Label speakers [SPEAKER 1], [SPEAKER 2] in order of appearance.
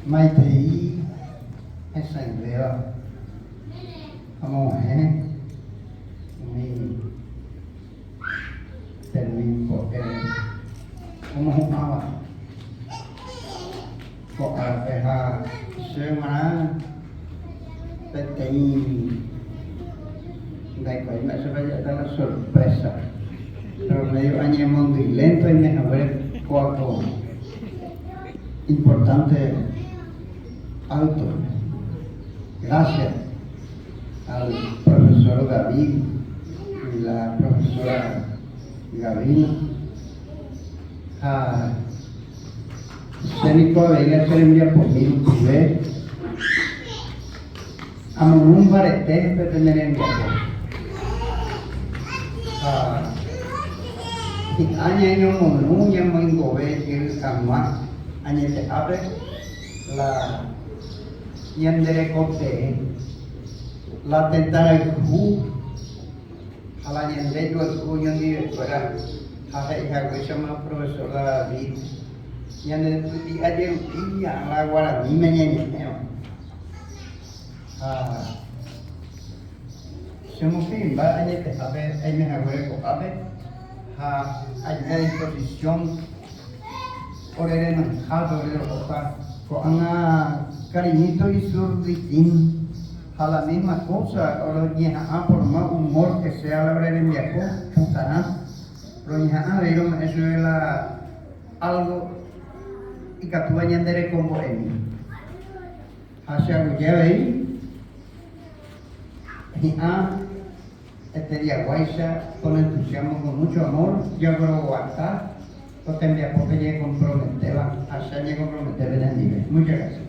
[SPEAKER 1] Maitei hesãivéva amog̃uahẽ umi temimbo'e omohu'ãva ko árape ha chéve g̃uarã peteĩ ndaikuaái mba'éichapa ja'éta la sorpresa, pero medio añemondyilénto aime haguére kóa ko importante acto. Gracias al profesor David y la profesora Gabina ha che niko avei la che rembiapomi rupive amoirũ mbarete pe pene rembiapo ha hi'ã ñañomoirũ ñamoingove jey hag̃ua añetehápe la ñande rekotee, la tetã rayhu ha la ñande juayhu oñondivekuéra ha he'i haguéichama profesor David ñande pyti'a jerupi la guaraníme ñañe'ẽva. Ha chemopirĩmba añetehápe aime haguére ko'ápe ha aime a disposición Ore renyhãpe ore rohóta ko'ág̃a cariñito y zurditín ha la misma cosa roñeha'ã por más humor que sea la ore rembiapo putarã roñeha'ã avei rome'ẽ chupe la algo ikatúva ñande rekombo'emi ha che aguyje avei hi'ã Eteriaguáicha con entusiasmo, con mucho amor, jagueroguata ko tembiapópe ñañekomprometéva ha che añekompromete penendive. Muchas gracias.